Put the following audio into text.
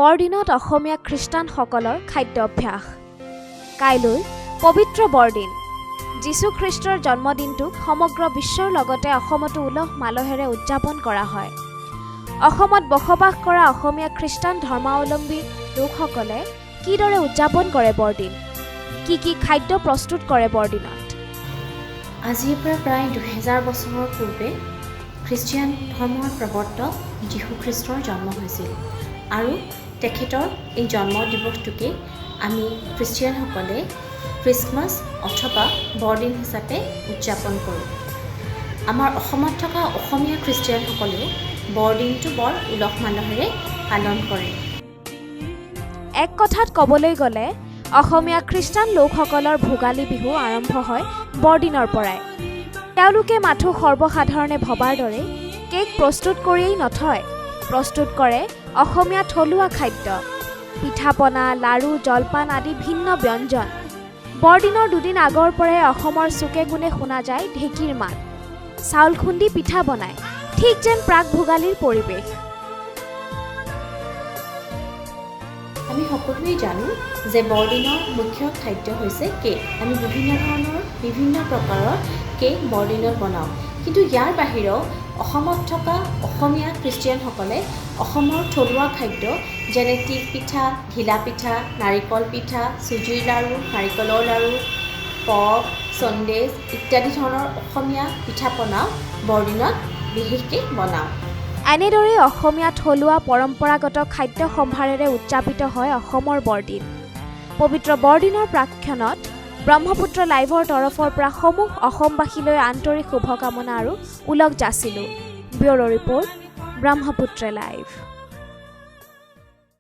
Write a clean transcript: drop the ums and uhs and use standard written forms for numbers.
বৰদিনত অসমীয়া খ্ৰীষ্টানসকলৰ খাদ্যাভ্যাস। কাইলৈ পবিত্ৰ বৰদিন। যীশুখ্ৰীষ্টৰ জন্মদিনটোক সমগ্ৰ বিশ্বৰ লগতে অসমতো উলহ মালহেৰে উদযাপন কৰা হয়। অসমত বসবাস কৰা অসমীয়া খ্ৰীষ্টান ধৰ্মাৱলম্বী লোকসকলে কিদৰে উদযাপন কৰে বৰদিন? কি কি খাদ্য প্ৰস্তুত কৰে বৰদিনত? আজিৰ পৰা প্ৰায় 2000 বছৰৰ পূৰ্বে খ্ৰীষ্টিয়ান ধৰ্মৰ প্ৰৱৰ্তক যীশুখ্ৰীষ্টৰ জন্ম হৈছিল আৰু তেখেতৰ এই জন্ম দিৱসটোকেই আমি খ্ৰীষ্টিয়ানসকলে খ্ৰীষ্টমাছ অথবা বৰদিন হিচাপে উদযাপন কৰোঁ। আমাৰ অসমত থকা অসমীয়া খ্ৰীষ্টিয়ানসকলেও বৰদিনটো বৰ উলহ মালহেৰে পালন কৰে। এক কথাত ক'বলৈ গ'লে অসমীয়া খ্ৰীষ্টান লোকসকলৰ ভোগালী বিহু আৰম্ভ হয় বৰদিনৰ পৰাই। তেওঁলোকে মাথো সৰ্বসাধাৰণে ভবাৰ দৰে কেক প্ৰস্তুত কৰিয়েই নথয়, প্ৰস্তুত কৰে অসমীয়া থলুৱা খাদ্য, পিঠা পনা, লাড়ু, জলপান আদি ভিন্ন ব্যঞ্জন। বৰদিনৰ দুদিন আগৰ পৰাই অসমৰ চুকে কোণে শুনা যায় ঢেঁকীৰ মাত। চাউল খুন্দি পিঠা বনায়, ঠিক যেন প্ৰাক ভোগালীৰ পৰিৱেশ। আমি সকলোৱেই জানো যে বৰদিনৰ মুখ্য খাদ্য হৈছে কেক। আমি বিভিন্ন ধৰণৰ, বিভিন্ন প্ৰকাৰৰ কেক বৰদিনত বনাওঁ। কিন্তু ইয়াৰ বাহিৰেও অসমত থকা অসমীয়া খ্ৰীষ্টিয়ানসকলে অসমৰ থলুৱা খাদ্য, যেনে তিল পিঠা, ঘিলা পিঠা, নাৰিকল পিঠা, চুজিৰ লাড়ু, নাৰিকলৰ লাড়ু, পপ, সন্দেশ ইত্যাদি ধৰণৰ অসমীয়া পিঠা পনাও বৰদিনত বিশেষকৈ বনাওঁ। এনেদৰেই অসমীয়া থলুৱা পৰম্পৰাগত খাদ্য সম্ভাৰেৰে উদযাপিত হয় অসমৰ বৰদিন। পবিত্ৰ বৰদিনৰ প্ৰাকক্ষণত ব্ৰহ্মপুত্ৰ লাইভৰ তৰফৰ পৰা সমূহ অসমবাসীলৈ আন্তৰিক শুভকামনা আৰু ওলগ যাচিলোঁ। Bureau report, Brahmaputra live.